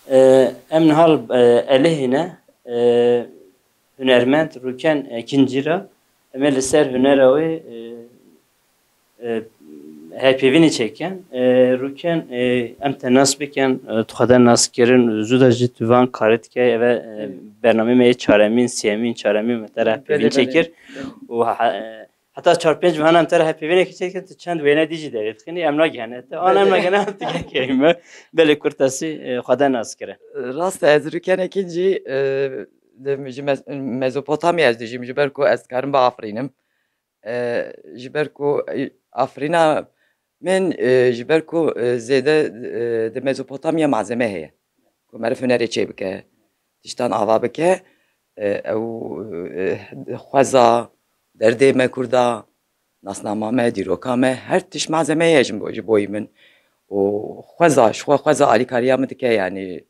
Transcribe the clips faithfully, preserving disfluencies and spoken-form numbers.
E, em niha li, e, Elihê ne, e, hunermend Rûken Ekincî re em ê li ser hunera wê, e, e, hevpeyvînê çêkin. E, Rûken, e, em te nas bikin, e, tu xwe de nas kirin, zû de jî tu van karê dikey, eve, e, Evet. bernameyê me yê çaremîn, sêyemîn, çaremîn me te re Belê, hevpeyvîn belê. çêkir. Û ha-, e, heta çar pênc mehan em te re hevpeyvînekê çêkin, tu çend wêne dî jî derê dixînî, em nagihene te. An em Belê. nagihene em tu kekeyî me. Belê kurtasî, e, xwe de nas kirin. Rast e, ez Rûken Ekincî, e, di, ji Mez-, Mezopotamya ez dijîm, ji ber ku ez dikarim biafirînim. E, ji ber ku, e, afirîna min, e, ji ber ku, e, zêde, e, di Mezopotamya malzeme heye. Ku meriv hunerê çê bike, tiştan ava bike, e, ew, e, xweza, derdê me kurda, nasnama me, dîroka me, her tişt malzeme ye ji bo, ji boyî min. Û xweza, ji xwe xweza alîkariya min dike, yanî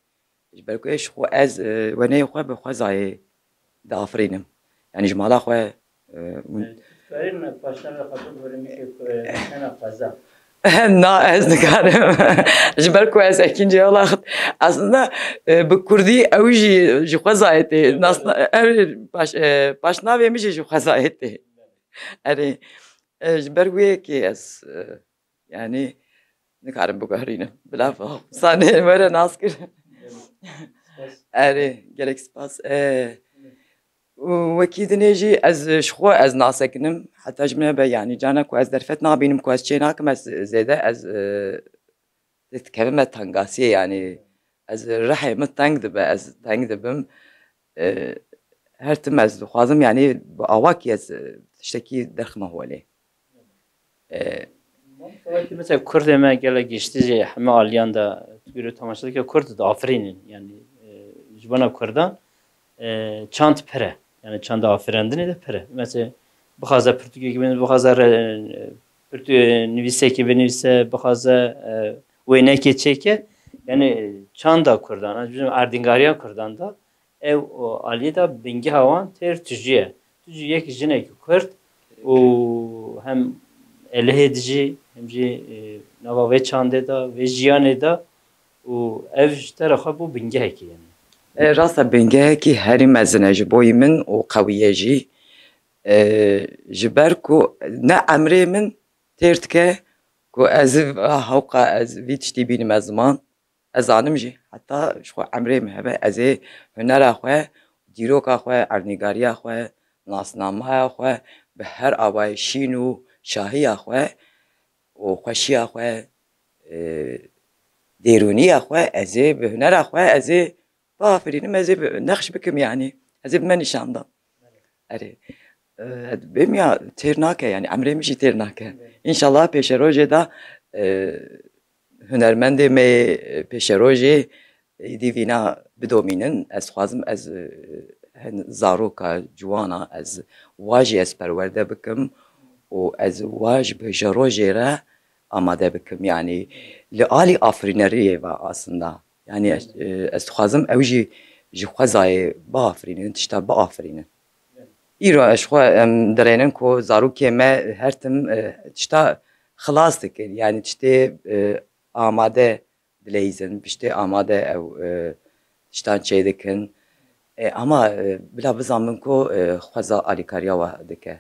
ji ber ku ji xwe ez, e, weneyê xwe bi xwezayê diafirînim. Yanî ji mala xwe, e, hûn Dikarî me paştan re xwe bigurim, yekê ku, e, hena xweza. Na, ez nikarim. Ji ber ku ez Ekincî welaxit. Aslında, e, bi kurdî ew jî ji xwezayê tê. Nasna-, ev paş-, e, paşnavê min jî ji xwezayê tê. Erê, e, ji ber wê yekê ez, e, yanî nikarim biguherînim. Bila sanê were nas kir. Spas. Erê, gelek spas. E, û wekî dinê jî ez ji xwe ez nasekinim. Heta ji min be, yanî cana ku ez derfet nabînim, ku ez çê nakim, ez zêde ez, e, dikevime tengasiyê, yanî ez rihê min teng dibe, ez teng dibim. E, her tim ez dixwazim, yanî bi awakî ez, e, tiştekî derxime holê. E, Mesela Kurdê me gelek giştî jî heme aliyan de tu bîro temaşe dike Kurd diafirînin. Yanî, e, ji bona Kurdan, e, çand pir e. Yanî çanda afirandinê de pir e. Mesela bixwaze pirtûkekî bîne, bixwaze re-, pirtû-, nivîsekê binivîse, bixwaze, e, wênekê çêke. Yanî çanda Kurdan, ez bêjim erdnîgariya Kurdan de ew, o, aliyê de bingeha wan têr tijî ye. Tu jî yek jinekî Kurd û hem Elihê dijî, hem jî, e, nava vê çandê de, vê jiyanê de û ev ji te re xwe bû bingehekî, yanî. E, rast e, bingehekî herî mezin e ji boyî min û qewî ye jî. E, ji ber ku ne emrê min têr dike ku ez, a, hewqa ez vî tiştî bînime ziman. Ez zanim jî, heta ji xwe emrê min hebe, ez ê hunera xwe, dîroka xwe, erdnîgariya xwe, nasnamaya xwe, bi her awayê şîn û şahiya xwe û xweşiya xwe, e, dêrûniya xwe, ez ê bi hunera xwe, ez ê biafirînim, ez ê bi nexş bikim, yanî ez ê bi me nîşan da. Erê. E, bêm ya têr nake, yanî emrê min jî têr nake. Evet. Înşallah pêşerojê de, e, hunermendê me yê, e, pêşerojê êdî vîna bidomînin. Ez dixwazim ez, e, hin zaroka ciwana ez wa jî ez perwerde bikim û ez wa ji pêşerojê re amade bikim. Yanî li alî afirîneriyê ve aslında. Yanî ez, e, ez dixwazim ew jî ji xwezayê biafirînin, tişta biafirînin. Îro ez xwe, em, dirênin ku zarokê me her tim, e, tişta xilas dikin. Yanî tiştê, e, amade dileyîzin, tiştê amade ew, e, tiştan çêdikin. E, ama, e, bila bizanin ku, e, xweza alîkariya we dike.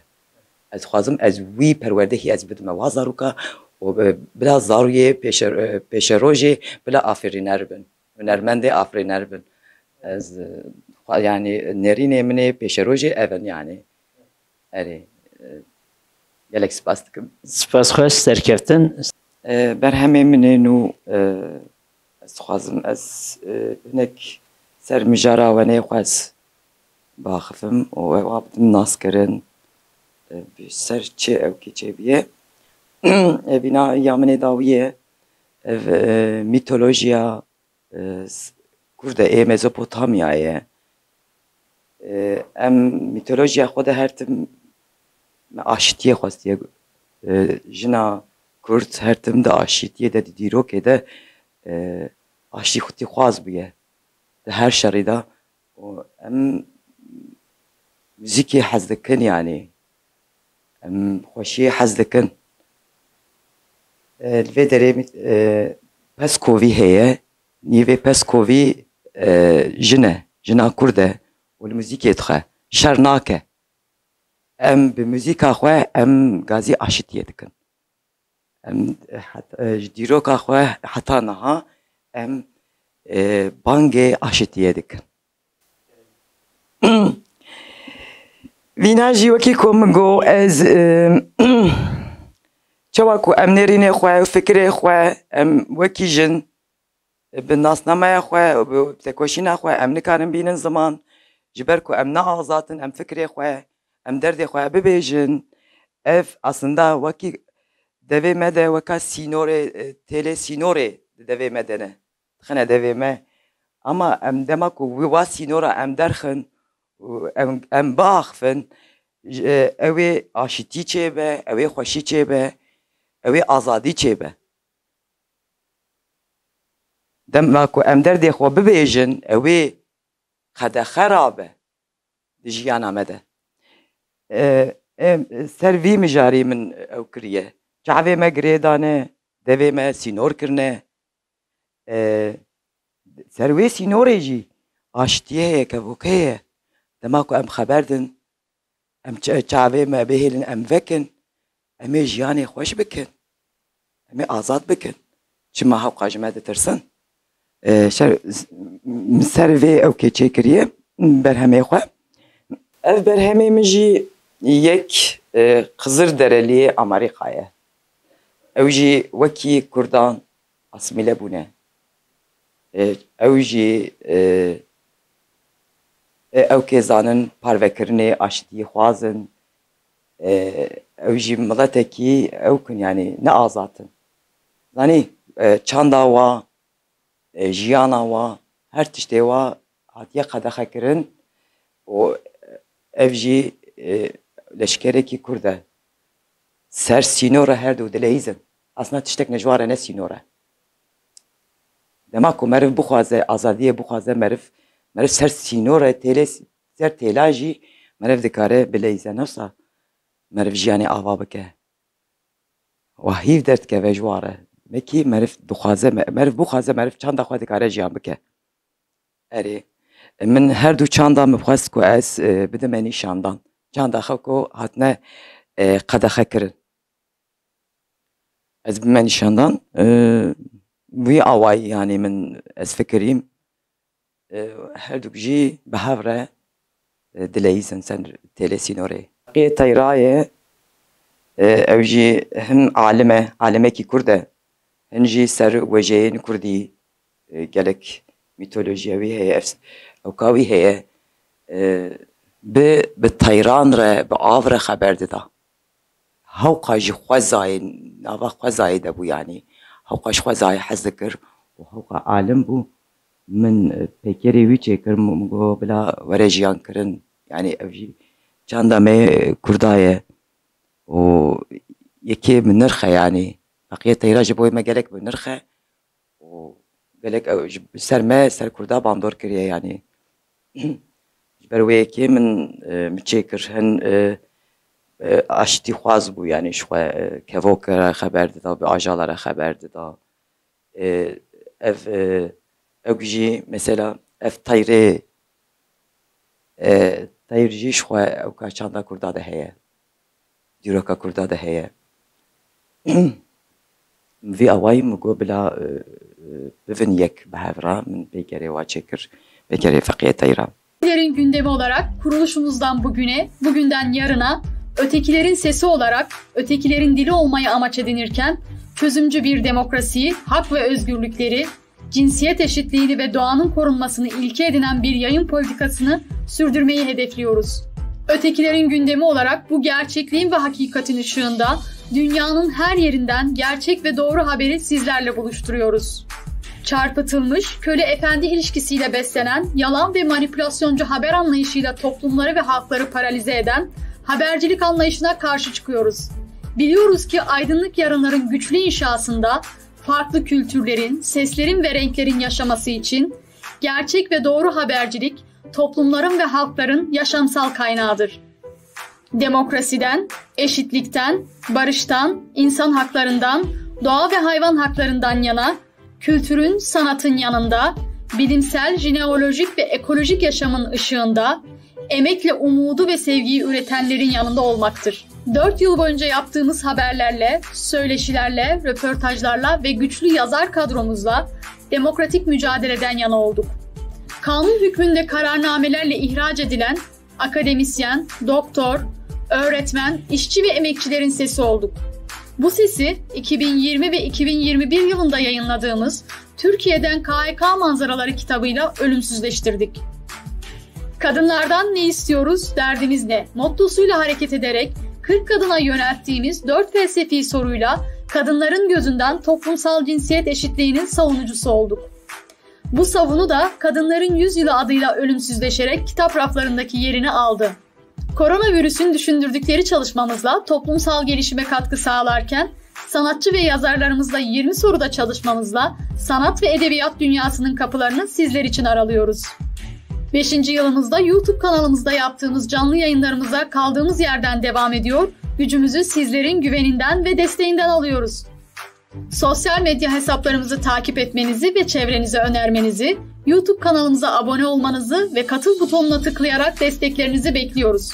Ez dixwazim ez wî perwerdehî ez bidime wa zaroka û, e, bila zarokê pêşer-, e, pêşerojê bila afirîner bin. Hunermendê afirîner bin. Ez, e, xwe, yanî nêrînê min ê pêşerojê ev in, yanî. Erê, e, gelek spas dikim. Spas xweş, serkeftin. E, berhemê min ê nû, e, ez dixwazim ez, e, hinek ser mijara wenê xwe ez biaxifim û ew a bidim naskirin, e, bi ser çi ew kê çêbûye. Evîna ya min ê dawî ye. Ev, e, mîtolojiya, e, s-, Kurd e, ê Mezopotamyayê ye. E, em mîtolojiya xwe de her tim me aşitiyê xwestiye. E, jina Kurd her tim di aşitiyê de, di dîrokê de, e, aştîxwaz bûye. Di her şerî de. Û em muzîkê hez dikin, yanî. Em xweşiyê hez dikin. E, li vê derê, e, peskovî heye. Nîvê Peskovî, e, jin e, jina Kurd e û li muzîkê dixe. Şer nake. Em bi muzîka xwe em gazî aşitiyê dikin. Em, e, het-, e, ji dîroka xwe heta niha em, e, bangê aşitiyê dikin. Vîna jî wekî ku min got, ez, e, çawa ku em nêrînê xwe, fikirê xwe, em wekî jin, bi nasnameya xwe, bi tekoşîna xwe, em nikarin bînin ziman, ji ber ku em ne azad in, em fikirê xwe, em derdê xwe bibêjin. Ev aslında wekî devê me de weka sînorê, e, têlê sînorê di devê me de ne. Dixine devê me. Ama em dema ku wî wa sînora em derxin, û em, em biaxifin, ji, ew ê aşitî çêbe, ew ê xweşî çêbe, ew ê azadî çêbe. Dema ku em derdê xwe bibêjin, ew ê qedexe rabe di jiyana me de. E, em, ser vî mijarî min ew kiriye. Çavê me girê dane, devê me sînor kirine. E, ser wê sînorê jî aştiyê heye, kevokê ye. Dema ku em xeber din, em çi-, çavê me bihêlin, em vekin, em ê jiyanê xweş bikin, em ê azad bikin. Çima hewqa ji me ditirsin? E, şer, min ser vê ew kê çêkiriye, berhemê xwe. Ev berhemê min jî yek, e, Xizir Dereliyê Amerîka ye. Ew jî wekî Kurdan asimîle bûne. E, ew jî, e, e, ew kê zanin parvekirinê aşitiyê xwazin. E, ew jî miletekî ew kin, yanî ne azad in. Zanî, e, çanda wa, e, jiyana wa, her tiştê wa hatiye qedexekirin û ev jî, e, leşkerekî Kurd e. Ser sînor e, her du dileyîzin. Aslında tiştek ne ji wan re ne sînor e. Dema ku meriv bixwaze, azadiyê bixwaze, meriv, meriv ser sînor e, têlê, ser têla jî meriv dikare bileyîze. Ne wisa meriv jiyanê ava bike. Wa hîv derdikeve ji wan re. Wekî meriv dixwaze, me-, meriv bixwaze, meriv çanda xwe dikare jiyan bike. Erê, min her du çanda min xwest ku ez, e, bidime nîşandan. Çanda xwe ku hatine, e, qedexe kirin. Ez bime nîşandan, e, wî awayî, yanî min ez fikirîm, e, her duk jî bi hev re, e, dileyîzin ser têlê sînorê. Feqiyê Teyrayê, e, ew jî hin alim e, alimekî Kurd e, hin jî ser wêjeyên Kurdî, e, gelek mîtolojiya wî heye, ev-, ewka wî heye, e, bi, bi teyran re, bi av re xeber dida. Hewqa ji xwezayê, nava xwezayê de bû, yanî hewqa ji xwezayê hez dikir û hewqa alim bû. Min, e, peykerê wî çêkir, min, min got, bila were jiyan kirin. Yanî ev jî çanda me, e, Kurda ye û yekê bi nirx e, yanî Feqiyê Teyra ji bo me gelek bi nirx e. û gelek ew ji, ser me, ser Kurda bandor kiriye, yanî. Ji ber wê yekê min, e, min çêkir, hin, e, e, aştîxwaz bû, yanî ji xwe, e, kevok re xeber dida, bi ajala re xeber dida. E, ev, e, ew jî mesela ev teyrê, e, teyr jî ji xwe ewka çanda Kurda de heye. Dîroka Kurda de heye. Vî awayî min got bila, e, e, bivin yek bi hev re, min peykerê wa çêkir, peykerê Feqiyê Teyra. Ötekilerin gündemi olarak kuruluşumuzdan bugüne, bugünden yarına, ötekilerin sesi olarak ötekilerin dili olmayı amaç edinirken, çözümcü bir demokrasiyi, hak ve özgürlükleri, cinsiyet eşitliğini ve doğanın korunmasını ilke edinen bir yayın politikasını sürdürmeyi hedefliyoruz. Ötekilerin gündemi olarak bu gerçekliğin ve hakikatin ışığında dünyanın her yerinden gerçek ve doğru haberi sizlerle buluşturuyoruz. Çarpıtılmış, köle efendi ilişkisiyle beslenen, yalan ve manipülasyoncu haber anlayışıyla toplumları ve halkları paralize eden habercilik anlayışına karşı çıkıyoruz. Biliyoruz ki aydınlık yarınların güçlü inşasında farklı kültürlerin, seslerin ve renklerin yaşaması için gerçek ve doğru habercilik toplumların ve halkların yaşamsal kaynağıdır. Demokrasiden, eşitlikten, barıştan, insan haklarından, doğa ve hayvan haklarından yana Kültürün, sanatın yanında, bilimsel, jeneolojik ve ekolojik yaşamın ışığında, emekle umudu ve sevgiyi üretenlerin yanında olmaktır. Dört yıl boyunca yaptığımız haberlerle, söyleşilerle, röportajlarla ve güçlü yazar kadromuzla demokratik mücadeleden yana olduk. Kanun hükmünde kararnamelerle ihraç edilen akademisyen, doktor, öğretmen, işçi ve emekçilerin sesi olduk. Bu sesi iki bin yirmi ve iki bin yirmi bir yılında yayınladığımız Türkiye'den K H K manzaraları kitabıyla ölümsüzleştirdik. Kadınlardan ne istiyoruz, derdimiz ne? Mottosuyla hareket ederek kırk kadına yönelttiğimiz dört felsefi soruyla kadınların gözünden toplumsal cinsiyet eşitliğinin savunucusu olduk. Bu savunu da Kadınların Yüzyılı adıyla ölümsüzleşerek kitap raflarındaki yerini aldı. Koronavirüsün düşündürdükleri çalışmamızla toplumsal gelişime katkı sağlarken sanatçı ve yazarlarımızla yirmi soruda çalışmamızla sanat ve edebiyat dünyasının kapılarını sizler için aralıyoruz. Beşinci yılımızda YouTube kanalımızda yaptığımız canlı yayınlarımıza kaldığımız yerden devam ediyor, gücümüzü sizlerin güveninden ve desteğinden alıyoruz. Sosyal medya hesaplarımızı takip etmenizi ve çevrenize önermenizi, YouTube kanalımıza abone olmanızı ve katıl butonuna tıklayarak desteklerinizi bekliyoruz.